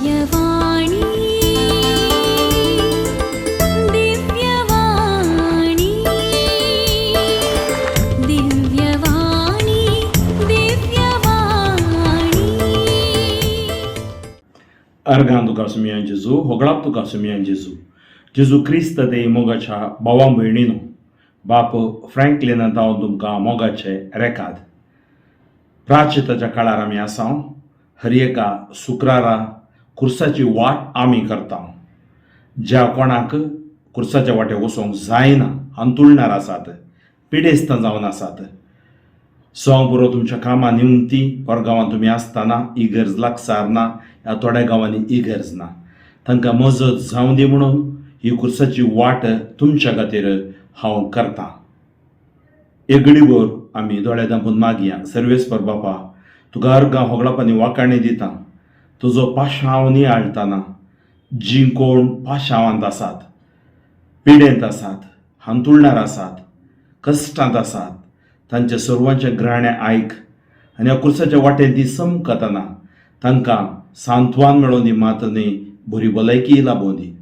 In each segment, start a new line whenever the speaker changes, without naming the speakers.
दिव्यवाणी, दिव्यवाणी, दिव्यवाणी, दिव्यवाणी.
अर्गां तुका सुमया जेजू, होगळाप तुका सुमया जेजू. जेजू क्रिस्त ते मोगाच्या भावा भयणीनो, बाप फ्रँकलिनांत हांव तुमकां मोगाचे रेकाद. प्राचिताच्या काळार आमी आसा. हर एका शुक्रारा खुर्साची वाट आमी करता. ज्या कोणाक खुर्साच्या वाटे वचोंक जायना, हांतुळणार आसात, पिडेस्तां जावन आसात, सो पुरो तुमच्या कामां निमती परगांवांत तुमी आसतना इगर्ज लागसार ना ह्या थोड्या गांवांनी इगर्ज ना, तांकां मजत जावं दी म्हणून ही खुर्साची वाट तुमच्या खातीर हांव करतां. एक घडीभर आमी दोळे धांपून मागया. सर्वेस्पर बापा, तुका अर्गां होगळाप आनी वाखाणी दिता. तुजो पाशांव नियाळटना जीं कोण पाशांवांत आसात, पिडेंत आसात, हांतुळणार आसात, कश्टांत आसात, तांच्या सर्वांचें ग्राणें आयक आनी ह्या खुर्साच्या वाटेन ती समकतना तांकां सांत्वन मेळोवन दी, मात न्ही बरी भलायकी लाबोवन दी.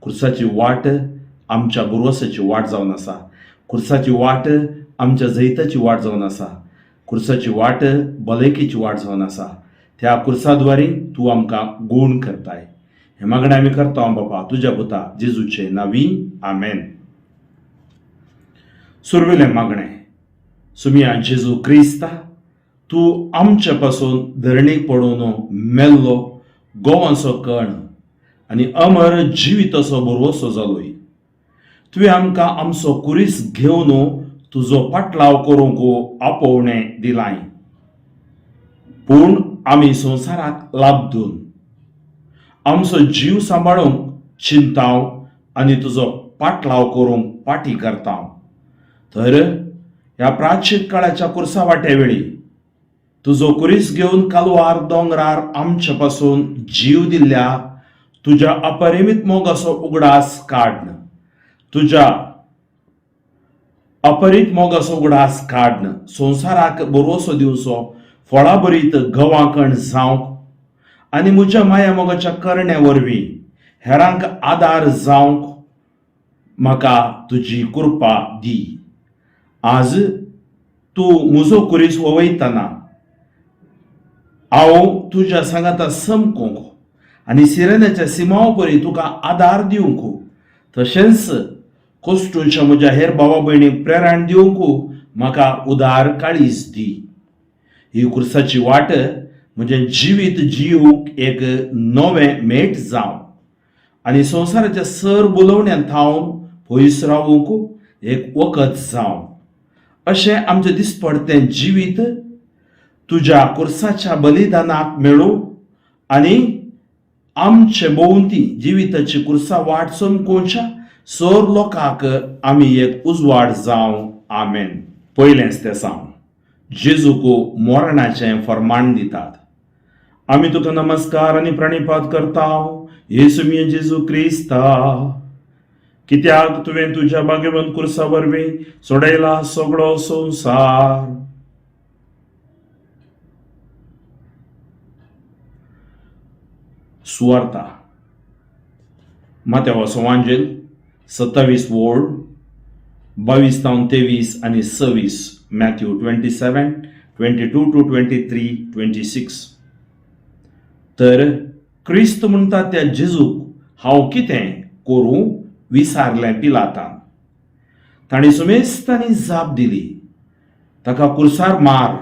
खुर्साची वाट आमच्या बुरवसाची वाट जावन आसा. खुर्साची वाट आमच्या जैताची वाट जावन आसा. खुर्साची वाट भलायकेची वाट जावन आसा. त्या खुर्साद्वारी तूं आमकां गूण करताय. हें मागणें आमी करता बापा तुज्या पुता जेजूचे नांवी, आमेन. सुरवेलें मागणें. सुमया जेजू क्रिस्ता, तूं आमचे पासून धरणीक पडून मेल्लो गोवांचो कण आनी अमर जिविताचो भरवसो जालोय. तुवें आमकां आमचो कुरीस घेवन तुजो पाटलाव करूंक आपोवणें दिलाय, पूण आमी संवसाराक लाबदून आमचो जीव सांबाळूंक चिंताव आनी तुजो पाटलाव करूंक पाटी करता. तर ह्या प्राचीन काळाच्या कुर्सा वाटे वेळी तुजो कुरीस घेवन कालवार दोंगरार आमचे पासून जीव दिल्ल्या तुज्या अपरिमीत मोगाचो उगडास काडन, तुज्या अपरीत मोगाचो उगडास काडन संवसाराक बरोसो दिवचो फळाभरीत गवाकण जावंक आनी म्हज्या माया मोगाच्या करण्या वरवीं हेरांक आदार जावंक म्हाका तुजी कृपा दी. आज तूं म्हजो कुरीस वयतना हांव तुज्या सांगाता समकूंक आनी सिरेनाच्या सिमाव परी तुका आदार दिवंक, तशेंच कोश्टूंच्या म्हज्या हेर भावा भयणीक प्रेरण दिवंक म्हाका उदार काळीज दी. ही खुर्साची वाट म्हजें जिवीत जिवंक एक नवें मेट जावं आनी संवसाराच्या सर बोलोवण्यान थावन पयस रावूंक एक वखद जावं. अशें आमचें दिसपडतें जिवीत तुज्या खुर्साच्या बलिदानाक मेळूं आनी आमचे भोंवती जिविताची खुर्सा वाट चमकोवच्या सर लोकांक आमी एक उजवाड जावं. आमेन. पयलेंच तें सावन जेजूक मरणाचें फर्माण दितात. आमी तुका नमस्कार आनी प्रणिपात करता, येसुमी जेजू क्रिस्ता, कित्याक तुवें तुज्या भाग्यवंत कुर्सा वरवीं सोडयला सगळो संवसार. सुवार्ता, मात्यावाचो वांजेल, 27 वोळ, 22 तावन 23 आनी 26. Matthew 27:22 to 23, 26. तर क्रिस्त म्हणटा त्या जेजूक हांव कितें करूं, विचारलें पिलातान. तांणी सुमेस्तांनी जाप दिली, ताका कुर्सार मार.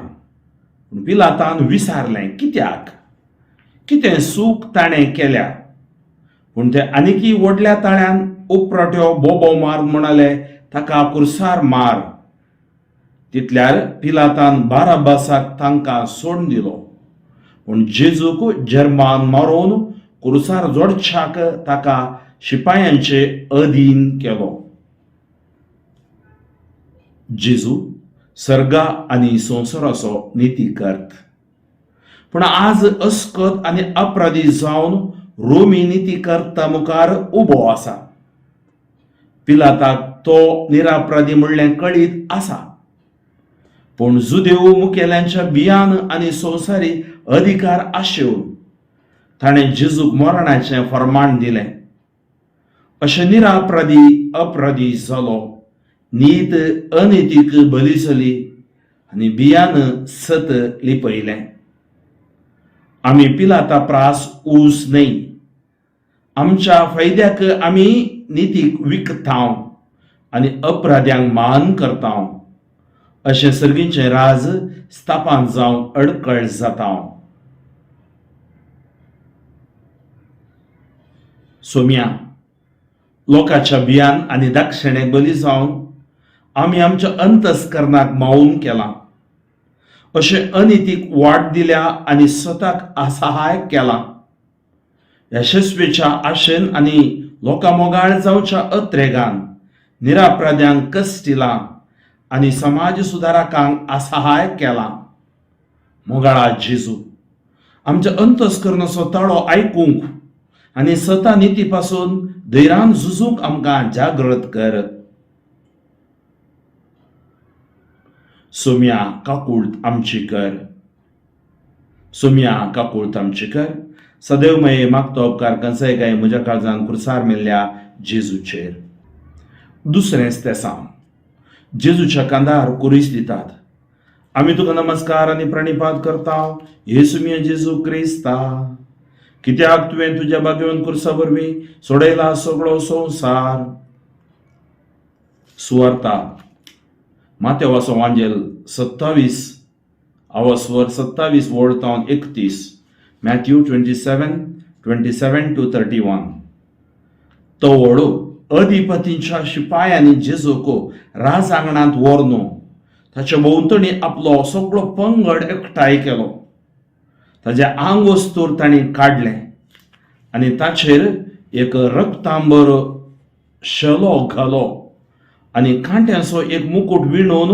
पूण पिलातान विचारलें, कित्याक, कितें चूक ताणें केल्या? पूण ते आनीकी व्हडल्या ताळ्यान उपराट्यो बोबो मार म्हणाले, ताका कुर्सार मार. तितल्यार पिलातान बाराबासाक तांकां सोडून दिलो, पूण जेजूक जर्मान मारून कुर्सार जोडच्याक ताका शिपायांचे अधीन केलो. जेजू सर्गा आनी संवसाराचो नितीकर्त, पूण आज अस्कत आनी अपराधी जावन रोमी नितीकर्ता मुखार उबो आसा. पिलाताक तो निरापराधी म्हणलें कळीत आसा, पूण जुदेव मुखेल्यांच्या भियान आनी संवसारी अधिकार आशेवन ताणें जेजूक मरणाचें फर्माण दिलें. अशें निरापराधी अपराधी जालो, नीत अनितीक बली जाली आनी बियान सत लिपयलें. आमी पिलाता प्रास ऊस न्हय. आमच्या फायद्याक आमी नितीक विकतांव आनी अपराध्यांक मान करतांव. अशें सर्गीचें राज स्थापन जावंक अडकळ जाता. सोम्या, लोकांच्या भियान आनी दाक्षिणेक बली जावन आमी आमच्या अंतस्करणाक मावून केलां. अशें अनितीक वाट दिल्या आनी स्वताक असहाय केलां. यशस्वीच्या आशेन आनी लोकां मोगाळ जावच्या अत्रेगान निरापराध्यांक कश्ट दिलां आनी समाज सुदारकांक असहाय केलां. मोगाळा जेजू, आमच्या अंतस्करणाचो ताळो आयकूंक आनी सता निती पासून धैर्यान झुजूंक आमकां जागृत कर. सोम्या, काकूळत आमची कर. सोम्या, काकूळत आमची कर. सदैव मये मागतो उपकार कंसय गाय म्हज्या काळजान कुर्सार मेल्ल्या जेजूचेर. दुसरें तेसांव. जेजूच्या कांदार कुरीस दितात. आमी तुका नमस्कार आनी प्रणिपात करता, येसुमिया जेजू क्रिस्ता, कित्याक तुवें तुज्या भाग्यवंत कुर्सा वरवीं सोडयला सगळो संवसार. सुवार्ता मातेवाचो वांजेल 27 आवस्वर 27 वोळ तावन 31, Matthew 27:27 to 31. तवळ अधिपतींच्या शिपायांनी जेजूक राजांगणांत व्हरून ताच्या भोंवतणी आपलो सगळो पंगड एकठांय केलो. ताजें आंगवस्तूर तांणी काडलें आनी ताचेर एक रक्तांबर शेलो घालो आनी कांट्यांचो एक मुकूट विणून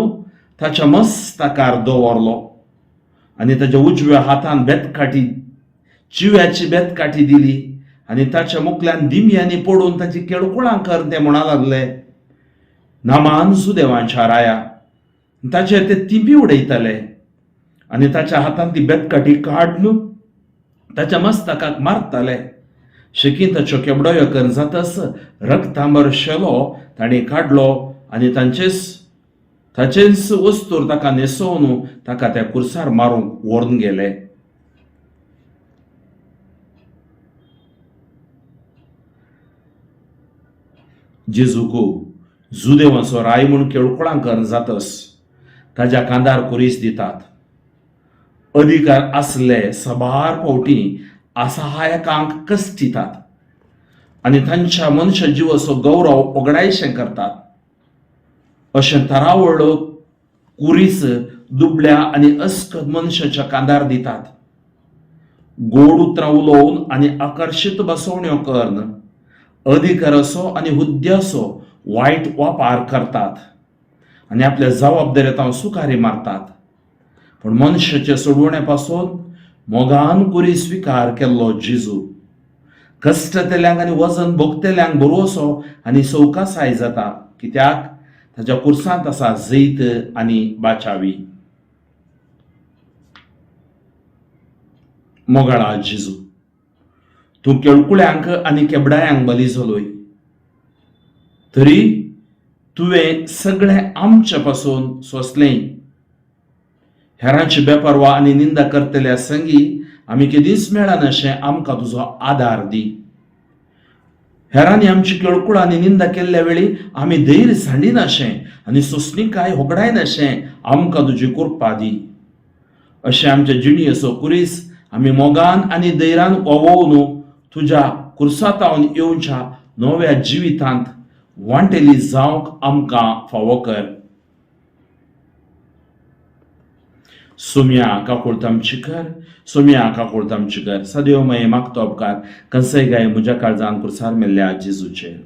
ताच्या मस्तकार दवरलो आनी ताच्या उजव्या हातान बेतकाठी, चिव्याची बेतकाठी दिली आनी ताच्या मुखल्यान दिमयांनी पडून ताची केळकुळां कर ते म्हणा लागले, नामान सुदेवांच्या राया. ताचेर ते तिंबी उडयताले आनी ताच्या हातान ती बेतकाठी काडून ताच्या मस्तकाक मारताले. शेकीन ताच्यो केबडोयो कर जातच रक्तांबर शेलो तांणी काडलो आनी ताचेच वस्तूर ताका न्हेसोवन ताका त्या कुर्सार मारूंक व्हरून गेले. जेजूक जुदेवांचो राय म्हूण केळकुळां कर जातस ताज्या कांदार कुरीस दितात. अधिकार आसले सबार फावटी असहायकांक कश्ट दितात आनी तांच्या मनशा जिवाचो गौरव ओगडायशें करतात. अशें तरावळ कुरीस दुबळ्या आनी अस्कत मनशाच्या कांदार दितात. गोड उतरां उलोवन आनी आकर्शीत बसवण्यो करून अधिकाराचो आनी हुद्द्याचो वायट वापर करतात आनी आपल्या जबाबदारेंत सुकारी मारतात. पूण मनशाचे सोडवणे पासून मोगान कुरी स्विकार केल्लो जेजू कश्टतेल्यांक आनी वजन भोगतेल्यांक भरवसो आनी सवकासाय जाता, कित्याक ताच्या कुर्सांत आसा जैत आनी बाचावी. मोगाळा जेजू, तूं केळकुळ्यांक आनी केबडायांक बली जालोय, तरी तुवें सगळें आमचे पासून सोंसलें. हेरांची बेपर्वा आनी निंदा करतल्या संगी आमी केदींच मेळनाशें आमकां तुजो आदार दी. हेरांनी आमची केळकुळां आनी निंदा केल्ल्या वेळी आमी धैर्य सांडिनाशें आनी सोंसणीकाय होगडायनाशें आमकां तुजी कृपा दी. अशें आमच्या जिणयेचो कुरीस आमी मोगान आनी धैर्यान वोवोवन तुज्या कुर्सातावन येवच्या नव्या जिवितांत वांटेली जावंक आमकां फावो कर. सोम्या, काकुळत आमची कर. सोम्या, काकुळत आमची कर. सदैव मये मागतो उपकार कंसय गाय म्हज्या काळजान कुर्सार मेल्ल्या जेजूचेर.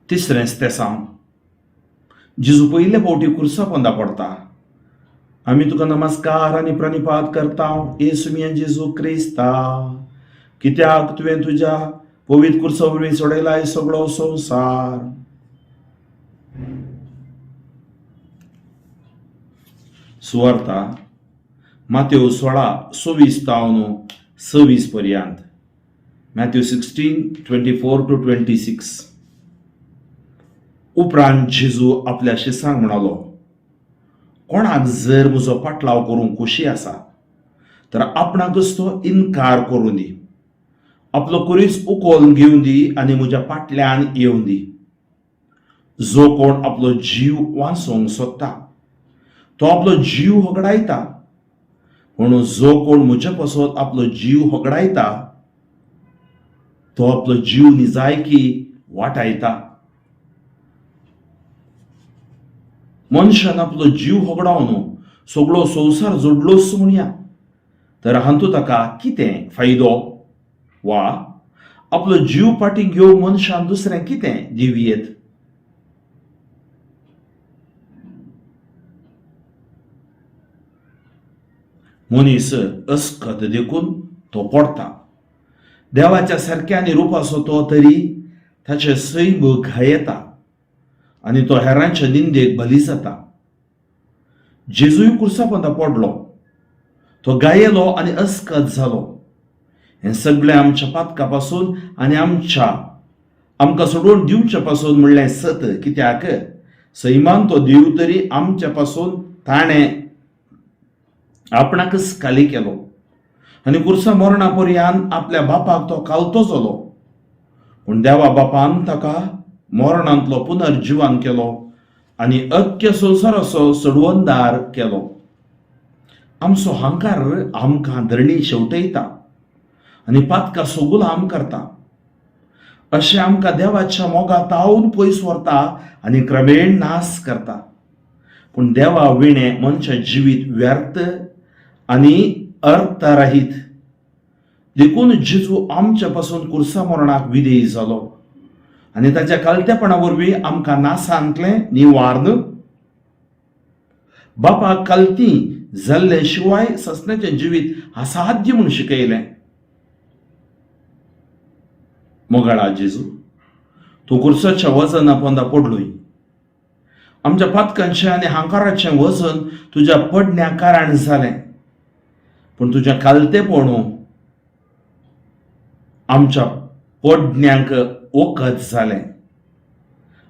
तिसरें तेसांव. जेजू पयले फावटी कुर्सा पोंदा पडता. आमी तुका नमस्कार आनी प्रणिपात करता, येसुमिया जेजू क्रिस्ता, कित्याक तुवें तुज्या पवित्र कुर्सा वरवीं सोडयलाय सगळो संवसार. सुवार्ता मातेव 16:24 तावन 26 पर्यंत. Matthew 16:24 to 26. उपरांत जेजू आपल्या शिसांक म्हणालो, कोणाक जर म्हजो पाटलाव करूंक खोशी आसा तर आपणाकच तो इनकार करूं दी, आपलो कुरीस उखोल घेवन दी आनी म्हज्या फाटल्यान येवन दी. जो कोण आपलो जीव वांचोवंक सोदता तो आपलो जीव होगडायता, पूण जो कोण म्हजे पासत आपलो जीव होगडायता तो आपलो जीव निजायकी वाटायता. मनशान आपलो जीव होगडावन सगळो संवसार जोडलोच म्हणया, तर हातूंत ताका कितें फायदो? वा आपलो जीव फाटीं घेवन मनशान दुसरें कितें दिवयेत? मनीस अस्कत देखून तो पडटा. देवाच्या सारक्या आनी रुपाचो तो तरी ताचें सैम घायेता आनी तो हेरांच्या निंदेक बली जाता. जेजूय कुर्सापोंदा पडलो, तो गायेलो आनी अस्कत जालो. हें सगळें आमच्या पातका पासून आनी आमच्या आमकां सोडून दिवचे पासून म्हणलें सत, कित्याक सैमान तो देव तरी आमच्या पासून ताणें आपणाकच खाली केलो आनी कुर्सा मरणा पर्यान आपल्या बापाक तो कालतो जालो. पूण देवा बापान ताका मरणांतलो पुनर्जिवन केलो आनी अख्ख्या संवसाराचो सोडवणदार केलो. आमचो हांकार आमकां धरणी शेवटयता आनी पातकां सगुलाम करता. अशें आमकां देवाच्या मोगा तावन पयस व्हरता आनी क्रमेण नाश करता. पूण देवा विणें मनशां जिवीत व्यर्थ आनी अर्थरहीत. देखून जेजू आमच्या पासून कुर्सा मरणाक विधेय जालो आनी ताच्या कालतेपणा वरवीं आमकां नासांतलें निवारण. बापाक कालती जाल्ले शिवाय ससण्याचें जिवीत असाध्य म्हूण शिकयलें. मोगाळा जेजू, तूं कुर्साच्या वजना पोंदा पडलोय. आमच्या पातकांचें आनी हांकाराचें वजन तुज्या पडण्या कारण जालें, पूण तुज्या कालतेपण आमच्या पडण्यांक वखद जालें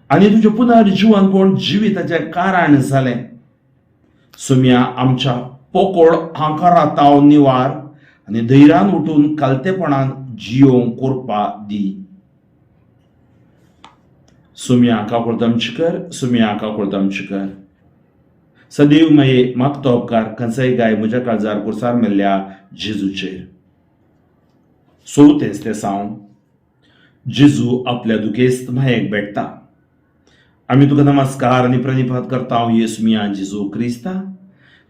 आनी तुजें पुनर्जिवनपण जिविताचें कारण जालें. सुम्या आमच्या पोकोळ हांकारा ताव निवार आनी धैर्यान उठून कालतेपणान जियोवंक करपा दी. सुम्या काकुळतमची कर, सुम्या काकुळतमची कर. सदैव माये मागतो उपकार खंयचेय गाय म्हज्या काळजार कुर्सार मेल्ल्या जेजूचेर. चवथेंच तें सावन जेजू आपल्या दुखेस्त मायेक भेटता. आमी तुका नमस्कार आनी प्रणिपात करता येसू मिया जेजू क्रिस्ता,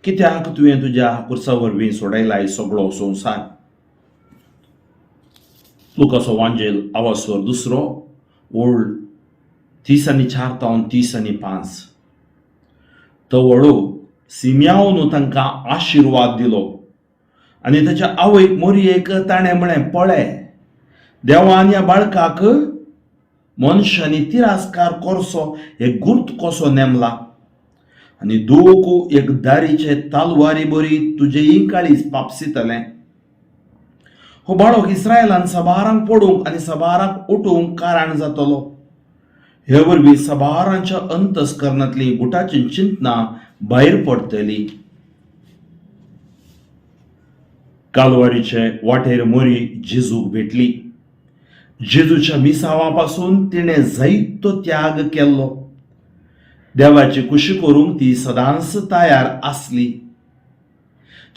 कित्याक तुवें तुज्या कुर्सा वरवीं सोडयलाय सगळो संवसार. लुकाचो वांजेल आवासवर दुसरो ओळ 34 तावन 35. तवळो सिम्यावन तांकां आशिर्वाद दिलो आनी ताच्या आवयक मोरयेक ताणें म्हळें, पळय देवान ह्या बाळकाक मनशांनी तिरस्कार करचो एक गुर्त कसो नेमला आनी दूख एक दारीचे तालवारी बरी तुजेंय काळीज पापसितलें. हो बाळक इस्रायलान सबारांक पडूंक आनी सबारांक उठूंक कारण जातलो. हे वरवीं सबारांच्या अंतस्करणांतली गुटाची चिंतना भायर पडटली. कालवारीचे वाटेर मोरी जेजूक भेटली. जेजूच्या मिसावा पासून तिणें जायतो त्याग केल्लो. देवाची खुशी करूंक ती सदांच तयार आसली.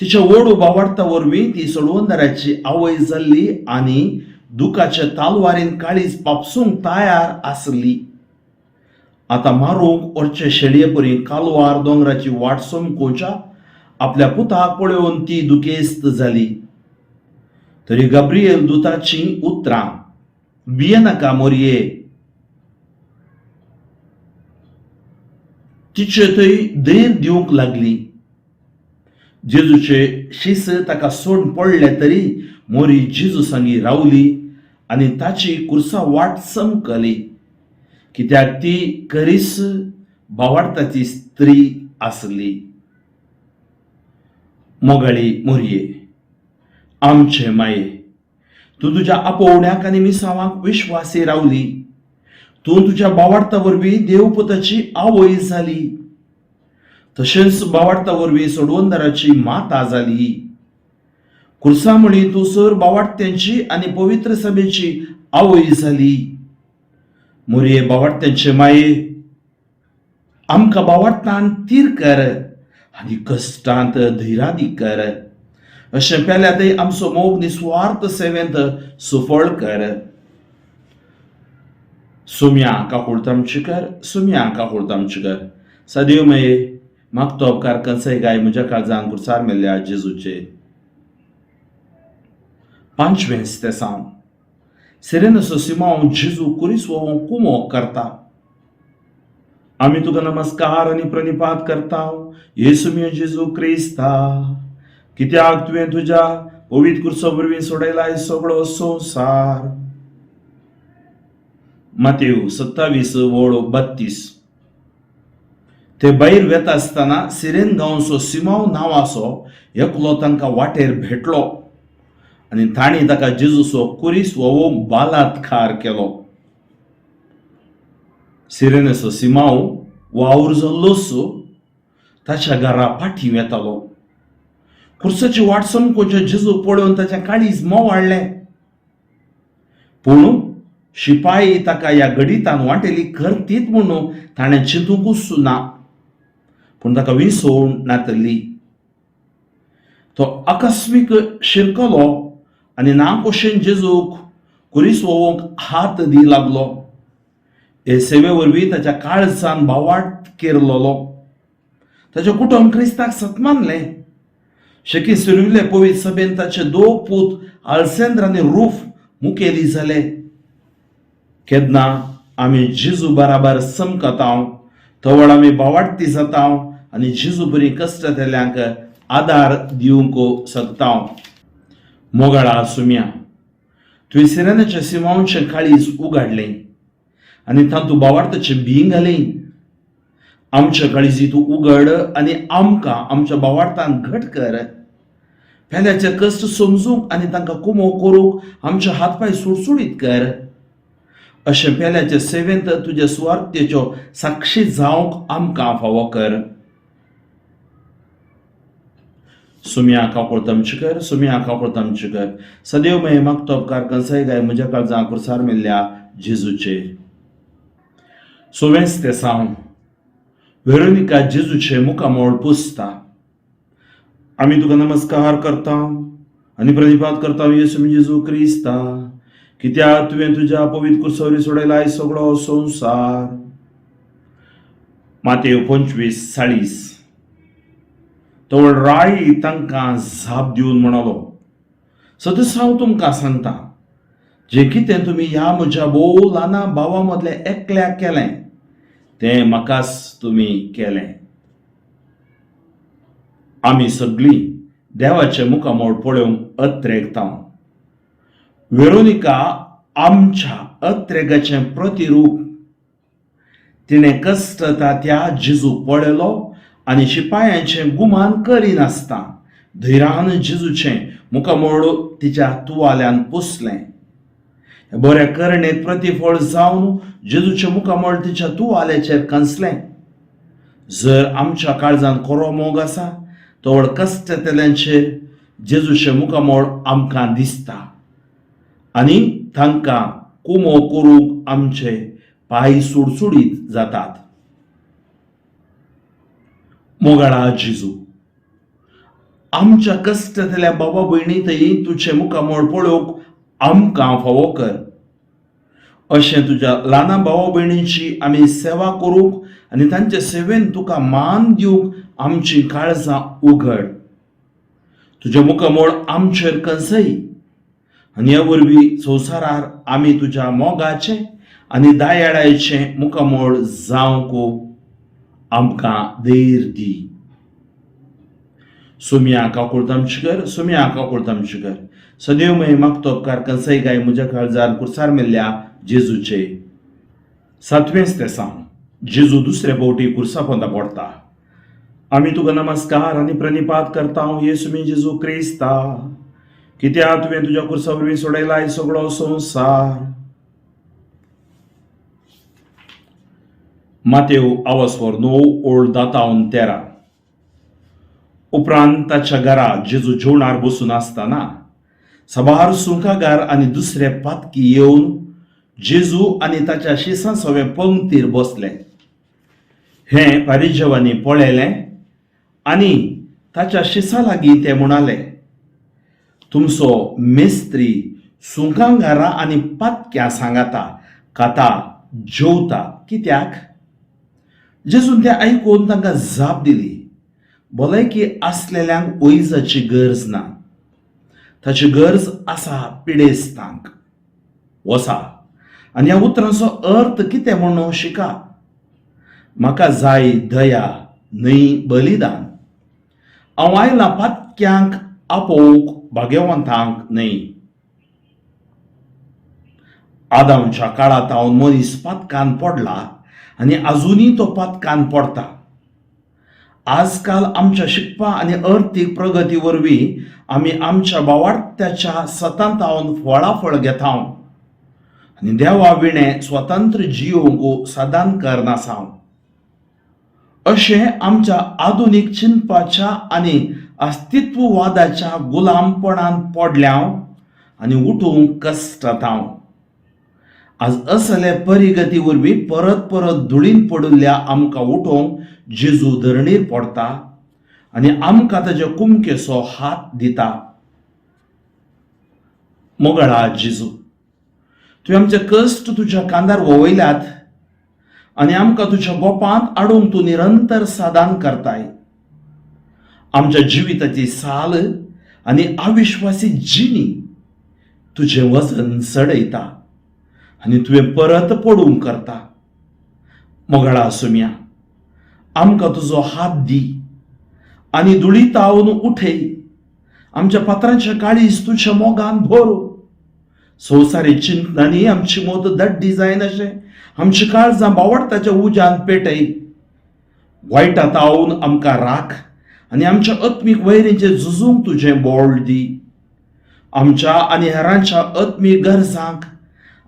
तिच्या व्हड भावार्था वरवीं ती सोडवणदाराची आवय जाल्ली आनी दुखाच्या तालवारीन काळीज पापसूंक तयार आसली. आतां मारूंक व्हरचे शेळये परी कालवार दोंगराची वाट समकोच्या आपल्या पुताक पळोवन ती दुखेस्त जाली. तरी गाब्रिएल दुताचीं उतरां, भियेनाका मोरये, तिचे थंय धैर्य दिवंक लागली. जेजूचे शीस ताका सोडून पडले तरी मोरी जेजू सांगी रावली आनी ताची कुर्सा वाट चमकली, कित्याक ती करीस भावार्थाची स्त्री आसली. मोगाळी मोरये, आमचे माये, तूं तुज्या आपोवण्याक आनी मिसांवाक विश्वासी रावली. तूं तुज्या बावार्ता वरवीं देवपुताची आवय जाली, तशेंच बावार्ता वरवीं सोडवंदराची माता जाली. खुर्सा म्हळी तूं सर बावार्त्यांची आनी पवित्र सभेची आवय जाली. मोरये बावार्त्यांचे माये, आमकां बावार्तान तीर कर आनी कश्टांत धैरादी कर. अशें पेल्यातय आमचो मोग निस्वार्थ सेवेंत सुफळ कर. सुम्या काकुळट आमची कर, सुम्या काकुळट आमची कर. सदैव मये मागतो उपकार कंसय गाय म्हज्या काळजान खुर्सार मेल्ल्या जेजूचे. पांचवें तेसांव. सिरेनसो सिमांव जेजू कुरीस कुमोक करता. आमी तुका नमस्कार आनी प्रणिपात करता, येसू मिय जेजू क्रिस्ता, कित्याक तुवें तुज्या पवित्र खुर्सा वरवीं सोडयलाय सगळो संवसार. मातेव 27 वळ 32. ते भायर वेता आसतना सिरेन गांवचो सिमांव नांवाचो एकलो तांकां वाटेर भेटलो आनी तांणी ताका जेजूचो कुरीस हो बालात्कार केलो. सिरेनेचो सिमांव वावर जाल्लोच ताच्या घरा फाटीं वेतालो. खुर्साची वाट समकोच्या जेजूक पळोवन ताचें काळीज मोवाळ्ळें. पूण शिपाई ताका ह्या गडितान वांटेली करतीत म्हणून ताणें चिंतूंकूच ना, पूण ताका विसवण नातली. तो आकस्मीक शिरकलो आनी नाकोशेन जेजूक कुरीस वोवंक हात दी लागलो. हे सेवे वरवीं ताच्या काळजान भावाट केरलोलो. ताचें कुटुंब क्रिस्ताक सतमानलें. शेकी सुरविल्ले पवित्र सभेन ताचे दोग पूत आलसेंद्र आनी रूफ मुखेली जाले. केन्ना आमी जेजू बराबर समकता तवळ आमी भावाडती जाता आनी जेजू बरी कश्ट आदार दिवंक शकता. मोगाळा सुम्या, तुवें सिरेनाच्या सिमांवचें काळीज उगाडलें आनी तातूंत भावार्थाचें बीं घालें. आमच्या काळीजी तूं उगड आनी आमकां आमच्या भावार्थान घट कर. पेल्याचे कश्ट समजूंक आनी तांकां कुमो करूंक आमचे हात पांय सुडसुडीत कर. अशें पेल्याचे सेवेंत तुज्या सुवार्थेच्यो साक्षी जावंक आमकां फावो कर. सुम्या काकुळट आमची कर, सुम्या काकुळट आमची कर. सदैव मये मागतो उपकार कंसाय गाय म्हज्या काळजां खुर्सार मेल्ल्या जेजूचे. सवेंच तेसांव. वेरोनिका जेजूचे मुखामळ पुसता. आमी तुका नमस्कार करता आनी प्रणिपात करता, येसू जेजू क्रिस्ता, कित्याक तुवें तुज्या पवित्र कुर्सवरी सोडयलाय सगळो संवसार. मातेव 25 40. तवळ राय तांकां जाप दिवन म्हणालो, सदस हांव तुमकां सांगता, जें कितें तुमी ह्या म्हज्या भोव ल्हाना भावा मदल्या एकल्याक केलें तें म्हाकाच तुमी केलें. आमी सगळीं देवाचें मुखामळ पळोवंक अत्रेगता. वेरोनिका आमच्या अत्रेगाचें प्रतिरूप. तिणें कश्टता त्या जेजूक पळयलो आनी शिपायांचें गुमान करिनासतना धैर्यान जेजूचें मुखामळ तिच्या तुवाल्यान पुसलें. बऱ्या करणेक प्रतिफळ जावन जेजूचें मुखामळ तिच्या तुवाल्याचेर कंसलें. जर आमच्या काळजान खरो मोग आसा तवळ कश्टतल्यांचेर जेजूचें मुखामळ आमकां दिसता आनी तांकां कुमो करूंक आमचे पांय सुडसुडीत जातात. मोगाळा जेजू, आमच्या कश्टांतल्या बाबा भयणी थंय तुजें मुखामळ पळोवंक आमकां फावो कर. अशें तुज्या ल्हाना भावा भयणींची आमी सेवा करूंक आनी तांचे सेवेन तुका मान दिवंक आमचीं काळजां उगड. तुजें मुखामळ आमचेर कंसय आनी ह्या वरवीं संवसारार आमी तुज्या मोगाचें आनी दयाळाचें मुखामळ जावंक आमकां धैर्य दी. सुम्या काकुळट आमची कर, सुम्या काकुळट आमची कर. सदैव मय मागतो उपकार कंसय गाय म्हज्या काळजार कुर्सार मेल्ल्या जेजूचे. सातवेंच तेसांव. जेजू दुसरे फावटी कुर्सा पोंदा पडटा. आमी तुका नमस्कार आनी प्रणिपात करता, येसुमी जेजू क्रिस्ता, कित्याक तुवें तुज्या कुर्सा वरवीं सोडयलाय सगळो संवसार. मातेव आवसवर 9 ओळ 10 13. उपरांत ताच्या घरा जेजू जेवणार बसून आसतना साबार सुंकागार आनी दुसरे पातकी येवन जेजू आनी ताच्या शिसां सवे पंक्तीर बसले. हें पारिजवांनी पळयलें आनी ताच्या शिसां लागीं ते म्हणाले, तुमचो मेस्त्री सुंकांगारां आनी पातक्यां सांगाता खाता जेवता कित्याक? जेजून तें आयकून तांकां जाप दिली, भलायकी आसलेल्यांक वैजाची गरज ना, ताची गरज आसा पिडेस्तांक. वसा आनी ह्या उतरांचो अर्थ कितें म्हणून शिका. म्हाका जाय दया न्हय बलिदान. हांव आयलां पातक्यांक आपोवंक, भाग्यवंतांक न्हय. आदामच्या काळांत हांव मनीस पातकान पडला आनी आजुनूय तो पातकान पडटा. आजकाल आमच्या शिकपा आनी अर्थीक प्रगती वरवीं आमी आमच्या बावाडत्याच्या सतांतावन फळाफळ घेता आनी देवा विणें स्वतंत्र जियोवंक सादान करनासांव. अशें आमच्या आधुनीक चिंतपाच्या आनी अस्तित्ववादाच्या गुलामपणान पडल्याव आनी उठूंक कश्टतांव. आज असले परिगती वरवीं परत परत धुळीन पडिल्ल्या आमकां उठोवंक जेजू धरणीर पडटा आनी आमकां ताजे कुमकेचो हात दिता. मोगळा जेजू, तुवें आमचे कश्ट तुज्या कांदार वळयल्यात आनी आमकां तुज्या गोपांत हाडूंक तूं निरंतर सादान करताय. आमच्या जिविताची साल आनी अविश्वासी जिणी तुजें वजन चडयता आनी तुवें परत पडूंक करता. मोगळा सुम्या, आमकां तुजो हात दी आनी धुळीतावन उठय. आमच्या पात्रांच्या काळीज तुज्या मोगान भर. संवसारी चिंतनांनी आमची मोत दड्डी जायनाशें आमची काळजां बावडताच्या उज्यान पेटय. वायटा तावन आमकां राख आनी आमच्या आत्मीक वैरींचेर झुजूंक तुजें बोळ दी. आमच्या आनी हेरांच्या आत्मीक गरजांक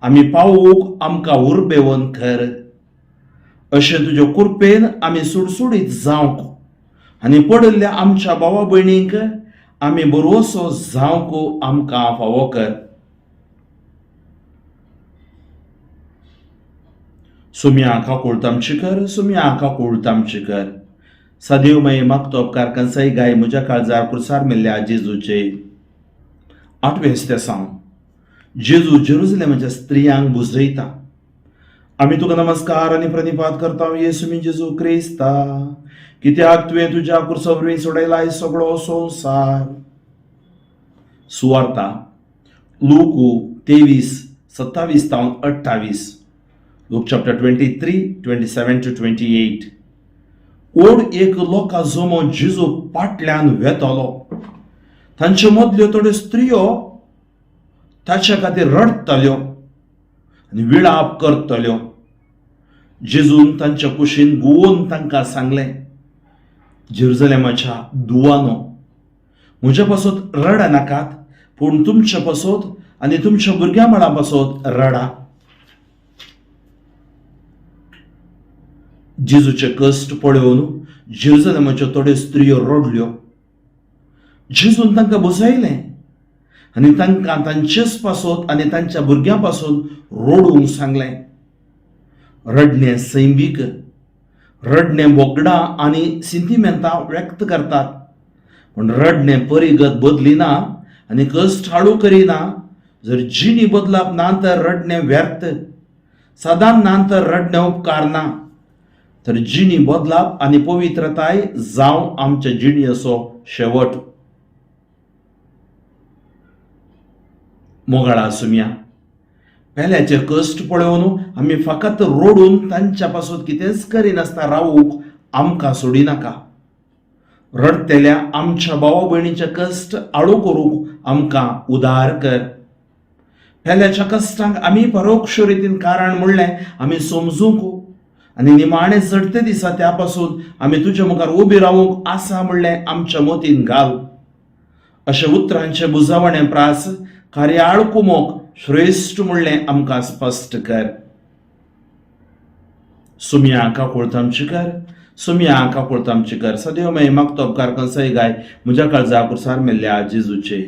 आमी पावोवंक आमकां उर्बेवन कर. अशें तुजे कृपेन आमी सुडसुडीत जावंक आनी पडिल्ल्या आमच्या भावा भयणींक आमी बरोसो जावंक आमकां फावो कर. सुम्या काकूळ तामची कर, सुम्या काकूळ तामची कर. सदैव मये मागतो उपकार कंसय गाय म्हज्या काळजार कुर्सार मेल्ल्या जेजूचे. आठवें तेसांव. जेजू जेरुजलेमाच्या स्त्रियांक बुजयता. आमी तुका नमस्कार आनी प्रणिपात करता येसू जेजू क्रिस्ता, कित्याक तुवें तुज्या कुर्सा वरवीं सोडयलाय सगळो संवसार. सुवार्ता लूकू 23:27 तावन 28. Luke chapter 23, 27 to 28. ओड एक लोकां जमो जेजू पाटल्यान वेतलो. तांचे मदल्यो थोड्यो स्त्रियो ताच्या खातीर रडटल्यो आनी विळाप करतल्यो. जेजून तांच्या कुशीन गुवोन तांकां सांगलें, जेरुजलेमाच्या दुवानो, म्हज्या पासत रडा नाकात, पूण तुमच्या पासत आनी तुमच्या भुरग्यां बाळां पासत रडा. जेजूचे कश्ट पळोवन जेरुजलेमाच्यो थोड्यो स्त्रियो रडल्यो. जेजून तांकां बसयलें आनी तांकां तांचेच पासत आनी तांच्या भुरग्यां पासून रडूंक सांगलें. रडणें सैमीक, रडणें बोगडां आनी सिंतिमेंतां व्यक्त करतात, पूण रडणें परिगत बदलिना आनी कश्ट हाडू करिना. जर जिणी बदलप ना तर रडणें व्यर्थ, सदां ना तर रडणें उपकारना. तर जिणी बदलप आनी पवित्रताय जावं आमच्या जिणेचो शेवट. मोगाळा सुमया, पेल्याचे कश्ट पळोवन आमी फकत रडून तांच्या पासून कितेंच करिनासतना रावूंक आमकां सोडिनाका. रडटेल्या आमच्या भावा भयणीचे कश्ट आळू करूंक आमकां उदार कर. पेल्याच्या कश्टांक आमी परोक्ष रितीन कारण म्हणलें आमी समजूंक आनी निमाणें चडते दिसा त्या पासून आमी तुज्या मुखार उबी रावूंक आसा म्हणलें आमच्या मतीन घाल. अशें उतरांचे बुजावणे प्रास कार्याळ कुमोक श्रेश्ठ म्हणलें आमकां स्पश्ट कर. सुमया काकुळत आमची कर, सुमया काकुळत आमची कर. सदैव मय मागतो उपकार कंसय गाय म्हज्या काळजा कुर्सार मेल्ल्या जेजूचे.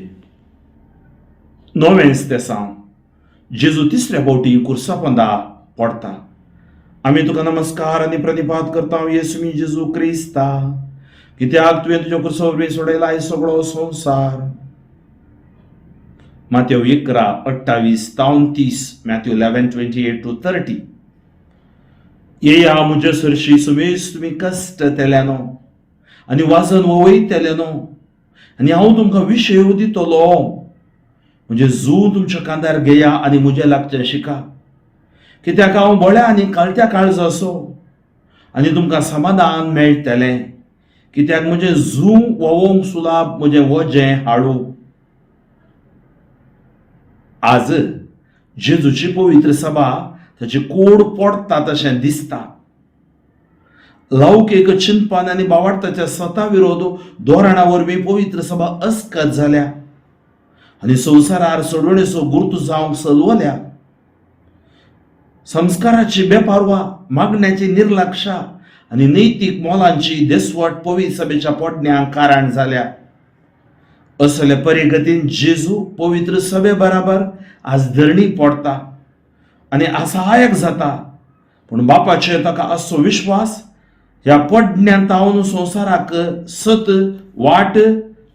नोवेंच तेसांव. जेजू तिसऱ्या फावटी कुर्सा पोंदा पडटा. आमी तुका नमस्कार आनी प्रणिपात करता येसुमी जेजू क्रिस्ता, कित्याक तुवें तुज्या कुर्सा वरवीं सोडयला हे सगळो संवसार. Matthew 11 28 तावन 30, Matthew 11 28 to 30. येया म्हजे सरशी सुमेस तुमी कश्ट तेल्यानो आनी वाजन वयतलेनो आनी हांव तुमकां विशय दितलो. म्हजें जू तुमच्या कांदार घेया आनी म्हजें लागचें शिका, कित्याक हांव बोळ्या आनी कालत्या काळजो असो आनी तुमकां समाधान मेळटलें, कित्याक म्हजें जू व्होवोंक सुलाभ, म्हजें वजें हाडू. आज जेजूची पवित्र सभा ताची कोड पडटा तशें दिसता. लौकीक चिंतपान आनी बावाडताच्या स्वता विरोध धोरणा वरवीं पवित्र सभा अस्कत जाल्या आनी संवसारार सोडवणेचो गुर्तू जावंक सलवल्या. संस्काराची बेपारवा, मागण्याची निर्लक्षा आनी नैतीक मोलांची देसवट पवित्र सभेच्या पोडण्यांक कारण जाल्या. असले परिगतीन जेजू पवित्र सभे बराबर आज धरणी पडटा आनी असहायक जाता, पूण बापाचेर ताका आसचो विश्वास ह्या पडण्यांत तावन संवसाराक सत वाट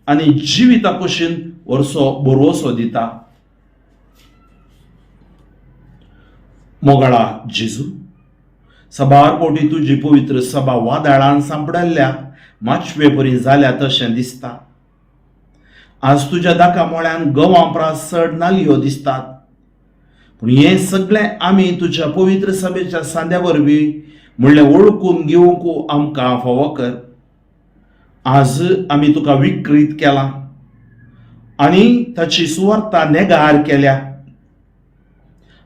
आनी जिविता कुशीन वर्सो भरवसो दिता. मोगाळा जेजू, सबार फावटी तुजी पवित्र सभा वादळान सांपडल्ल्या माचवे परी जाल्या तशें दिसता. आज तुज्या दाका मोळ्यान गंवां प्रास चड नालयो दिसतात, पूण हें सगळें आमी तुज्या पवित्र सभेच्या सांद्या वरवीं म्हणलें वळखून घेवंक आमकां फावो कर. आज आमी तुका विकृत केला आनी ताची सुवार्ता नेगार केल्या.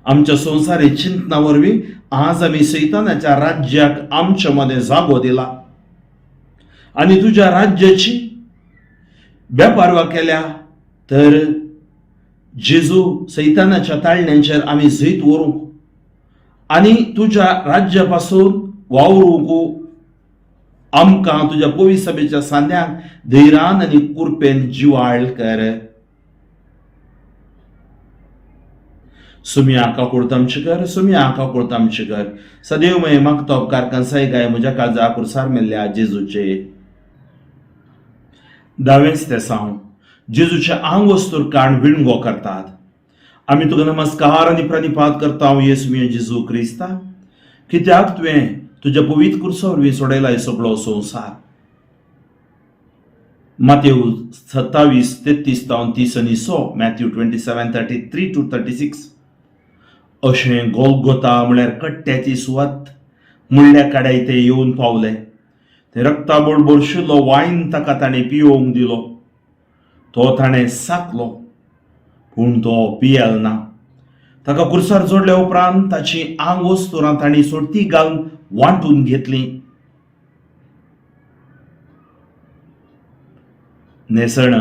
आमच्या संवसारी चिंतना वरवीं आज आमी सैतानाच्या राज्याक आमच्या मदें जागो दिला आनी तुज्या राज्याची बेपारवा केल्या. तर जेजू, सैतानाच्या ताळण्यांचेर आमी जैत व्हरूंक आनी तुज्या राज्या पासून वावरूंक आमकां तुज्या पवित्र सभेच्या सांद्यांक धैरान आनी कुरपेन जिवाळ कर. सुमया काकुळत आमची कर, सुमया काकुळत आमची कर. सदैव मय मागतो उपकार कंसाय गाय म्हज्या काळजा कुर्सार मेल्ल्या जेजूचे. दावेंच तेसांव. जेजूचे आंग वस्तूर काण विणगो करतात. आमी तुका नमस्कार आनी प्रणिपात करता येसुमी जेजू क्रिस्ता, कित्याक तुवें तुज्या पवित्र कुर्सा वरवीं सोडयला सगळो संवसार. मातेव 27 33 तावन 30 आनी 6, Matthew 27 33 to 36. अशें गोलगोता म्हळ्यार कट्ट्याची सुवात म्हणल्या कडेन ते येवन पावले. ते रक्ता बोरशिल्लो वायन ताका ताणें पियोवंक दिलो. तो ताणें साकलो, पूण तो पियल ना. ताका कुर्सार जोडल्या उपरांत ताची आंग वस्तुरां तांणी सोडती घालून वांटून घेतली. न्हेसण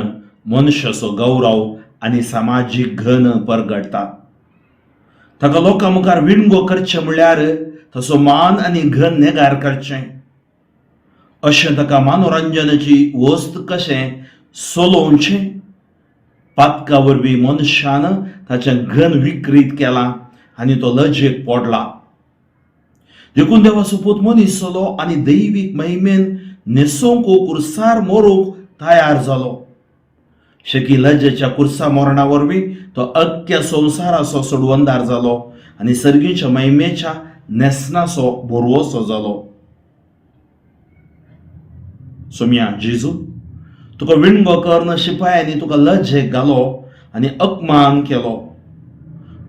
मनशाचो गौरव आनी समाजीक घन परगडटा. ताका लोकां मुखार विणगो करचें म्हणल्यार तसो मान आनी घन नेगार करचें, अशें ताका मनोरंजनाची वस्त कशें सोलोवचें. पातका वरवीं मनशान ताचें घन विकृत केलां आनी तो लजेक पडला. देखून देवाचो पूत मनीस जालो आनी दैवीक महिमेन न्हेसोवंक कुर्सार मरूंक तयार जालो. शेकी लजेच्या कुर्सा मरणा वरवीं तो अख्ख्या संवसाराचो सोडवंदार जालो आनी सर्गीच्या महिमेच्या न्हेसणाचो भरवसो जालो. सोम्या जेजू, तुका विणगो करून शिपायांनी तुका लजेक घालो आनी अपमान केलो,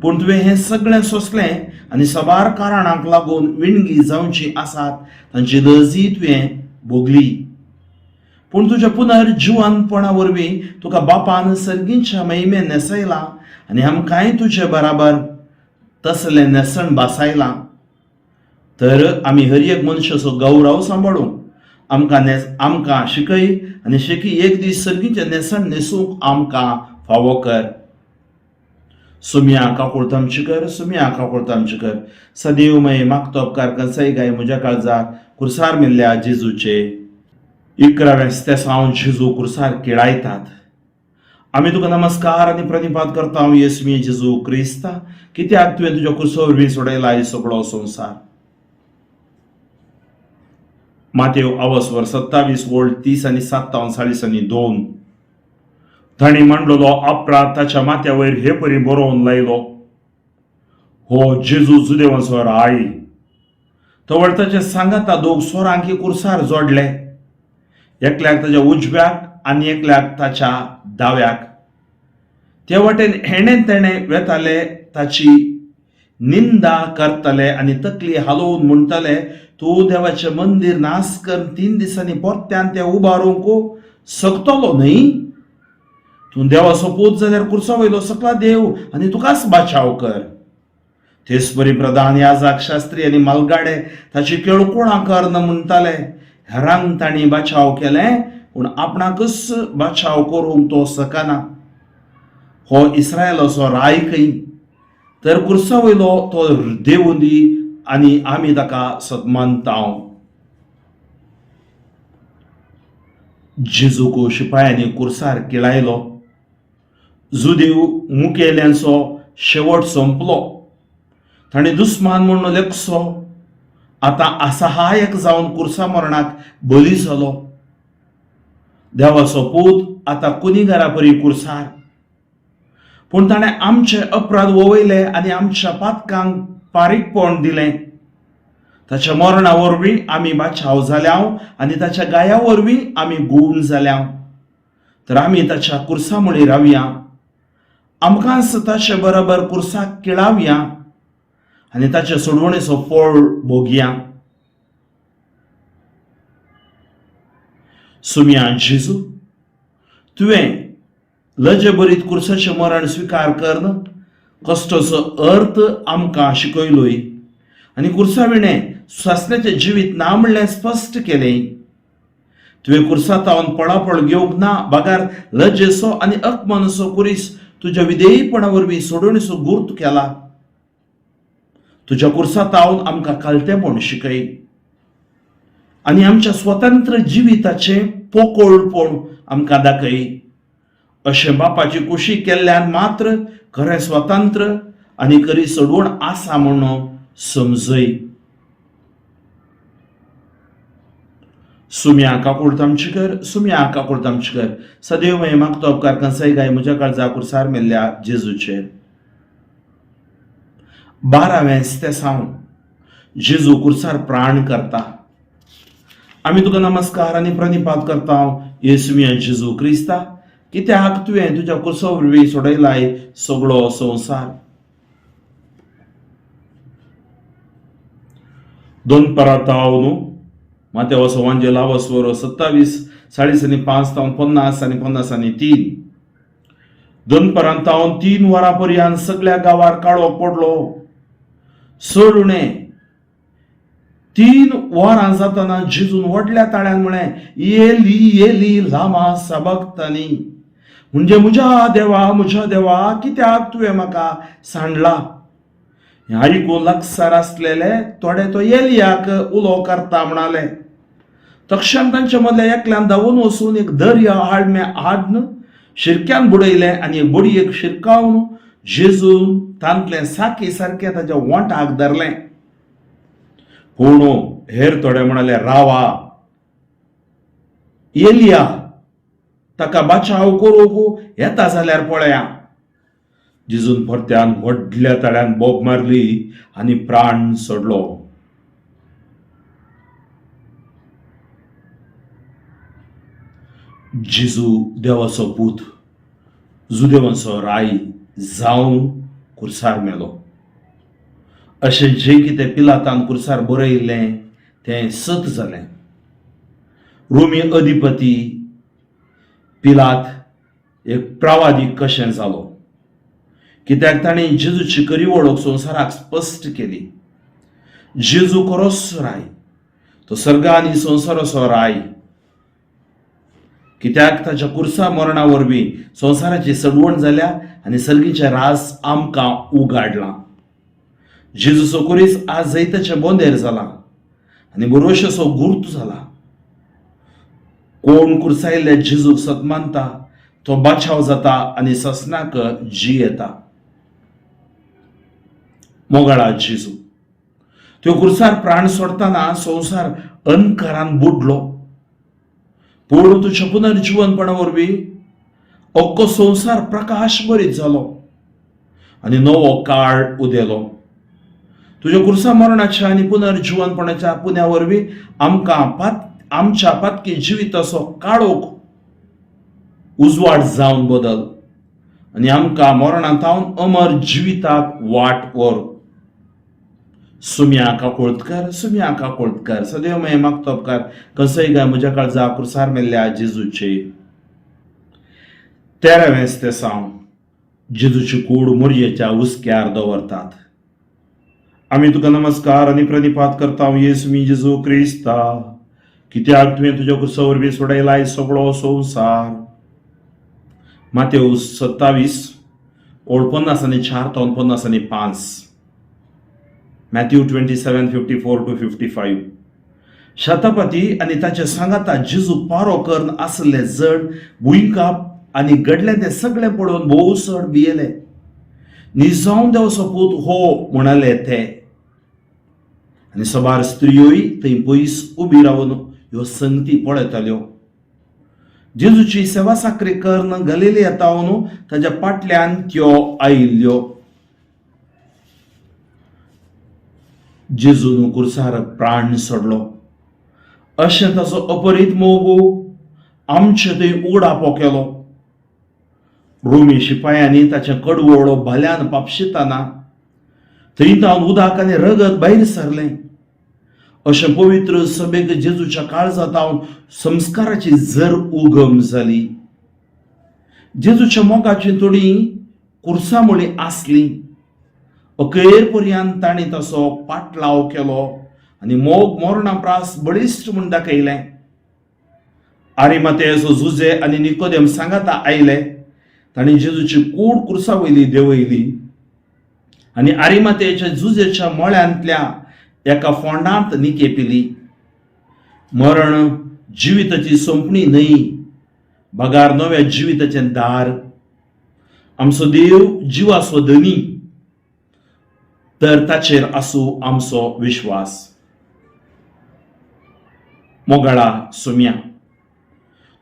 पूण तुवें हें सगळें सोंसलें आनी साबार कारणांक लागून विणगी जावची आसात तांची लजी तुवें भोगली. पूण तुज्या पुनर्जिवनपणा वरवीं तुका बापान सर्गीच्या महिमे न्हेसयला आनी आमकांय तुजे बराबर तसलें न्हेसण बासायलां. तर आमी हर एक मनशाचो गौरव सांबाळूंक आमकां न्हेस आमकां शिकय आनी शेकी एक दीस सर्गीचें न्हेसण न्हेसूंक आमकां फावो कर. सुमया काकुळत आमची कर, सुमया काकुळत आमची कर. सदैव मय मागतो उपकार कंसय गाय म्हज्या काळजाक कुर्सार मेल्ल्या जेजूचे. इकरावें स्तेसांव जेजू कुर्सार किळायतात. आमी तुका नमस्कार आनी प्रणिपात करता येसमी जेजू क्रिस्ता, कित्याक तुवें तुज्या कुर्सा वरवीं सोडयला हे सगळो संवसार. मातेव आवसवर 27 वोल्ड 30 आनी 57 40 आनी 2. तांणी मांडलेलो अपराध ताच्या माथ्या वयर हे परी बरोवन लायलो, हो जेजू जुदेवांचो राय. तवळ ताचे सांगाता दोग सोरांकी कुर्सार जोडले, एकल्याक ताच्या उजव्याक आनी एकल्याक ताच्या दाव्याक. ते वाटेन हेणें तेणें वेताले, ताची निंदा करताले आनी तकली हालोवन म्हणटाले, तूं देवाचें मंदीर नाश कर 3 दिसांनी परत्यान तें उबारूंक शकतलो न्हय? तूं देवाचो पूत जाल्यार कुर्सा वयलो सकला देव आनी तुकाच बाचाव कर. तेच परी प्रधान याजक, शास्त्री आनी मालगाडे ताची केळकोळां कर म्हणटाले. हेरांक तांणी बाचाव केलें पूण आपणाकच बाचाव करूंक तो शकना. हो इस्रायलाचो राय खंय, तर कुर्सा वयलो तो देवूं दी आनी आमी ताका सन्मानता. जेजूक शिपायांनी कुर्सार किळायलो. जुदेव मुखेल्यांचो शेवट सोंपलो. तांणी दुस्मान म्हूण लेखचो आतां असहायक जावन कुर्सा मरणाक बली जालो. देवाचो पूत आतां कुनिगारा परी कुर्सार. पूण ताणें आमचे अपराध वळयले आनी आमच्या पातकांक पारीकपण दिलें. ताच्या मरणा वरवीं आमी बाचाव जाल्या आनी ताच्या गाया वरवीं आमी गूण जाल्या. तर आमी ताच्या कुर्सा मुळी रावया, आमकांच ताचे बरोबर कुर्साक किळावया आनी ताचे सोडवणेचो फळ भोगया. सुमया जेजू, तुवें लजेभरीत कुर्साचें मरण स्विकार करून कश्टाचो अर्थ आमकां शिकयलोय आनी कुर्सा विणें सासण्याचें जिवीत ना म्हणलें स्पश्ट केलें. तुवें कुर्सा तावन पळापळ घेवंक ना, बगार लजेचो आनी अपमानाचो कुरीस तुज्या विधेयपणा वरवीं सोडवणेचो गुर्त केला. तुज्या कुर्सा तावन आमकां कालतेपण शिकय आनी आमच्या स्वतंत्र जिविताचें पोकळपण आमकां दाखय. अशें बापाची कुशी केल्ल्यान मात्र खरें स्वतंत्र आनी खरी सोडवण आसा म्हणून समजय. सुम्या काकुळत आमची कर, सुम्या काकुळत आमची कर. सदैव मय मागतो उपकार कंसय गाय म्हज्या काळजा कुर्सार मेल्ल्या जेजूचेर. 12वें स्तेसांव जेजू कुर्सार प्राण करता. आमी तुका नमस्कार आनी प्रणिपात करता येसुया जेजू क्रिस्ता, कित्याक तुवें तुज्या कुर्सा वरवीं सोडयलाय सगळो संवसार. दोन पराताव न्हू मातेवाचो वांजेल आवसवर 27 40 आनी 5 तावन 50 आनी 50 आनी 3. दनपरांतावन 3 वरां पर्यंत सगळ्या गांवार काळो पडलो. चड उणें 3 वरां जातना जेजून व्हडल्या ताळ्यान म्हळें, येली येली लामा सबक्तनी, म्हणजे म्हज्या देवा म्हज्या देवा कित्याक तुवें म्हाका सांडला. हें आयकून लागसार आसलेले थोडे तो एलियाक उलो करता म्हणाले. तक्षण तांच्या मदल्या एकल्यान धांवून वचून एक दर्या आडमें हाडून शिरक्यान बुडयलें आनी एक बडयेक शिरकावन जेजून तांतलें साकी सारकें ताच्या वोंठाक धरलें. पूण हेर थोडे म्हणाले, रावा, एलिया ताका बाचाव करूंक येता जाल्यार पळया. जेजून परत्यान व्हडल्या ताळ्यान बोब मारली आनी प्राण सोडलो. जेजू देवाचो पूत, जुदेवांचो राय जावन कुर्सार मेलो. अशें जें कितें पिलातान कुर्सार बरयिल्लें तें सत जालें. रोमी अधिपती पिलात एक प्रवादी कशें जालो, कित्याक ताणें जेजूची खरी वळख संवसाराक स्पश्ट केली. जेजू खरोच राय, तो सर्गा आनी संवसाराचो राय. कित्याक ताच्या कुर्सा मरणा वरवीं संवसाराची सडवण जाल्या आनी सर्गीचें रास आमकां उगाडलां. जेजूचो कुरीस आज जैताचें बोंदेर जाला आनी भरवशाचो गुर्त जाला. कोण कुर्सायल्ल्या जेजूक सत मानता तो बाचाव जाता आनी ससनाक जियेता. मोगाळा जेजू, त्यो कुर्सार प्राण सोडतना संवसार अंधकारान बुडलो, पूण तुज्या पुनर्जिवनपणा वरवीं अख्खो संवसार प्रकाश बरीत जालो आनी नवो काळ उदेलो. तुज्या कुर्सा मरणाच्या आनी पुनर्जिवनपणाच्या पुण्या वरवीं आमकां आमच्या पातकी जिविताचो काळोख उजवाड जावन बदल आनी आमकां मरणांत अमर जिविताक वाट व्हर. सुम्या काकोळतकर, सुम्या काकोळतकर, सदैव मय मागतो उपकार कसय गाय म्हज्या काळजा कुर्सार मेल्ल्या जेजूचे. तेरावें तेसांव. जेजूची कूड मोरयेच्या हुस्क्यार दवरतात. आमी तुका नमस्कार आनी प्रणिपात करता येसू मी जेजू क्रिस्ता, कित्याक तुवें तुज्या कुर्सा वरवीं सोडयलाय सगळो संवसार. मातेव 27 ओळ 54 तो 55. Matthew 27:54 to 55. शतपती आनी ताचे सांगाता जेजू पारो करून आसले जण भुंयकांप आनी घडलें तें सगळें पळोवन भोव चड भियेले. निजावन देवाचो पूत हो, म्हणाले ते. आनी सबार स्त्रियोय थंय पयस उबी रावन ह्यो संगती पळयताल्यो. जेजूची सेवा साकरी करून गलिलिया तावन ताच्या फाटल्यान त्यो आयिल्ल्यो. जेजून कुर्सार प्राण सोडलो अशें ताचो अपरीत मोग आमचे थंय उगडापो केलो. रोमी शिपायांनी ताचें कडवळो भाल्यान पापशिताना थंय तावन उदक आनी रगत भायर सरलें. अशें पवित्र सभेक जेजूच्या काळजा तावन संस्काराची जर उगम जाली. जेजूच्या मोगाची थोडी कुर्सा मुळी आसली. अखेर पर्यंत तांणी तसो पाटलाव केलो आनी मोग मरणा प्रास बळिश्ट म्हूण दाखयलें. आरिमातेचो जुजे आनी निकोदेम सांगाता आयले. तांणी जेजूची कूड कुर्सा वयली देंवयली आनी आरिमातेच्या जुजेच्या मळ्यांतल्या एका फोंडांत निकेपिली. मरण जिविताची सोंपणी न्हय, बगार नव्या जिविताचें दार. आमचो देव जिवाचो धनी, तर ताचेर आसूं आमचो विश्वास. मोगाळा सोम्या,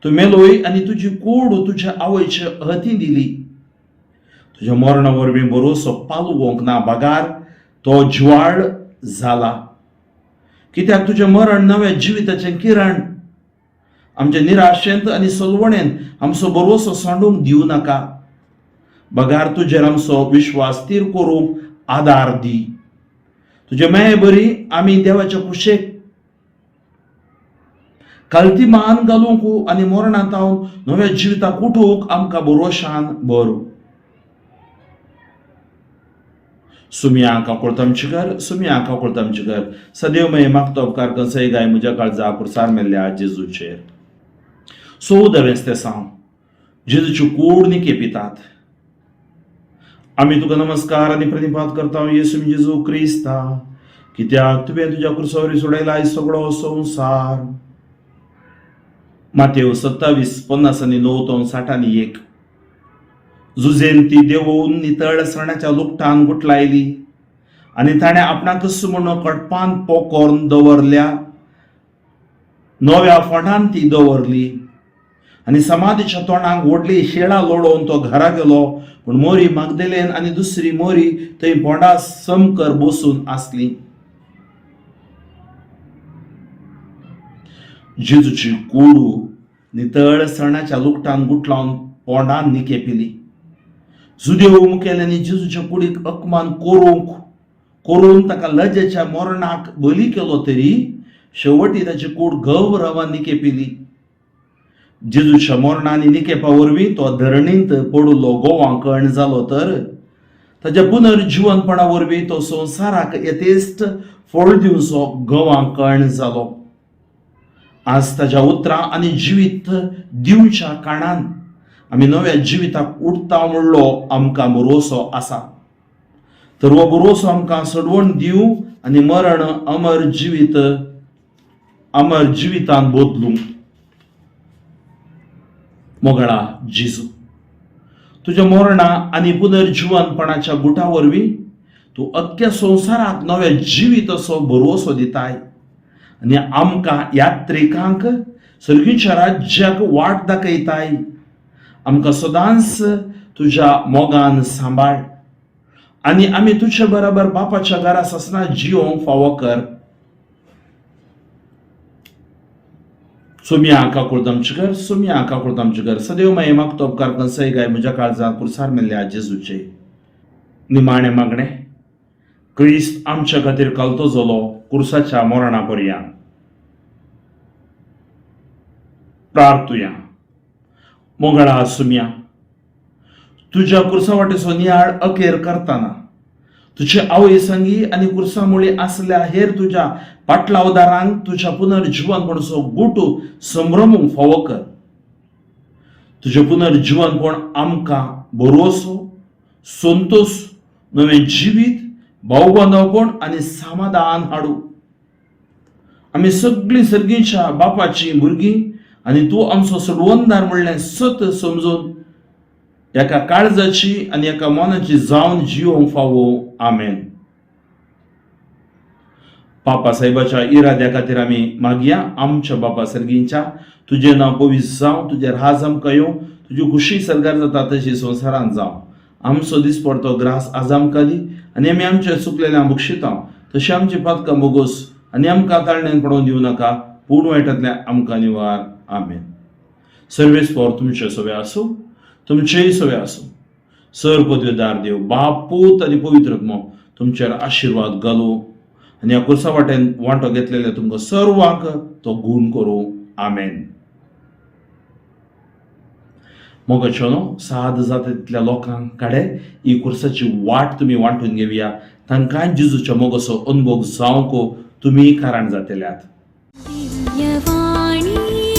तूं मेलोय आनी तुजी कूड तुज्या आवयचे हती दिली. तुज्या मरणा वरवीं बरोसो पालवंक ना, बगार तो जिवाळ जाला. कित्याक तुजें मरण नव्या जिविताचें किरण. आमच्या निराशेंत आनी सलवणेंत आमचो बरोसो सांडूंक दिवं नाका, बगार तुजेर आमचो विश्वास थीर करूंक आदार दी. तुजे मेळे बरी आमी देवाच्या कुशेक कालती मान घालूंक आनी मरणांत हांव नव्या जिविताक उठूंक आमकां बरोशान बरो. सुम्या काकुळतमची कर, सुम्या काकुळतमची कर, सदैव मय मागतो उपकार कंसय गाय म्हज्या काळजा पुरसार मेल्ल्या जेजूचेर. चवदावें तेसांव. जेजूच्यो कूड निकेपितात. आमी तुका नमस्कार आनी प्रणिपात करता येसू जेजू क्रिस्ता, कित्याक तुवें तुज्या कुर्सावरी सोडयला सगळो संवसार. मातेव 27 59 तो 61. जुजेन ती देवोवन नितळ सणाच्या लुकटान गुटलायली आनी ताणें आपणाकच म्हूण कडपान पोकोर्न दवरल्या नव्या फोंडान ती दवरली आनी समाधीच्या तोंडाक व्हडली शेळां लोळोवन तो घरा गेलो. पूण मोरी मागदेलेन आनी दुसरी मोरी थंय फोंडा समकर बसून आसली. जेजूची कुडू नितळ सणाच्या लुकटान गुटलावन पोंडान निकेपिली. जुदेव मुखेल्यांनी जेजूच्या कुडीक अपमान करूंक करून ताका लजेच्या मरणाक बली केलो, तरी शेवटी ताची कूड गौरवान निकेपिली. जेजूच्या मरणा आनी निकेपा वरवीं तो धरणींत पडिल्लो गोवांकण जालो, तर ताच्या पुनर्जिवनपणा वरवीं तो संवसाराक यथेश्ट फळ दिवचो गवांकण जालो. आज ताज्या उतरां आनी जिवीत दिवच्या कारणान आमी नव्या जिविताक उठता म्हणलो आमकां भरवसो आसा. तर हो भरवसो आमकां सडवण दिवं आनी मरण अमर जिवीत अमर जिवितान बदलूं. मोगळा जेजू, तुज्या मरणा आनी पुनर्जिवनपणाच्या गुटा वरवीं तूं अख्ख्या संवसाराक नवें जिवीत असो भरवसो दिताय आनी आमकां यात्रिकांक सर्गीच्या राज्याक वाट दाखयताय. आमकां सदांच तुज्या मोगान सांबाळ आनी आमी तुजे बराबर बापाच्या घरा ससना जियोंक फावो कर. सुम्या काकुळत आमचे कर, सुम्या काकुळत आमचे कर. सदैव माये मागतो उपकार कंसय गाय म्हज्या काळजांत कुर्सार मेल्ल्या जेजूचे. निमाणें मागणें, क्रिस्त आमच्या खातीर कलतो जालो कुर्साच्या मरणा पर्यंत. प्रार्थुया. मोगळा सुम्या, तुज्या कुर्सा वाटेचो नियाळ अखेर करतना तुजे आवय संगी आनी कुर्सा मुळी आसल्या हेर तुज्या पाटलावदारांक तुज्या पुनर्जिवनपणाचो गुट संभ्रमूंक फावो कर. तुजें पुनर्जिवनपण आमकां भरवसो, संतोश, नवें जिवीत, भावबांधवपण आनी समाधान हाडूं. आमी सगळीं सर्गीच्या बापाचीं भुरगीं आनी तूं आमचो सोडवणदार म्हणलें सत समजून एका काळजाची आनी एका मनाची जावन जियोंक फावो. आमेन. बापा साहेबाच्या इराद्या खातीर आमी मागया. आमच्या बापा सर्गींच्या, तुजें नांव पवित्र जावं, तुजें राज आमकां येवं, तुजी खुशी सरकार जाता तशी संवसारांत जावं. आमचो दिसपडतो ग्रास आज आमकां दी आनी आमी आमच्या चुकलेल्या बक्षिता तशें आमची पातकां बोगोस आनी आमकां ताळण्यान पडोवन दिवं नाका, पूण वायटांतल्या आमकां निवार. आमेन. सर्वेस्पर तुमचे सवे आसूं, तुमचेय सवे आसूं. सर पदवेदार देव बाप, पूत आनी पवित्र आत्मो तुमचेर आशिर्वाद घालूं आनी ह्या कुर्सा वाटेन वांटो घेतलेल्या तुमकां सर्वांक तो गूण करूं. आमेन. मोगाच्यो न्हू, साद जाता तितल्या लोकांक कडेन ही कुर्साची वाट तुमी वांटून घेवया. तांकांय जेजूच्या मोगाचो अनुभव जावंक तुमी कारण जातल्यात.
दिव्यवाणी.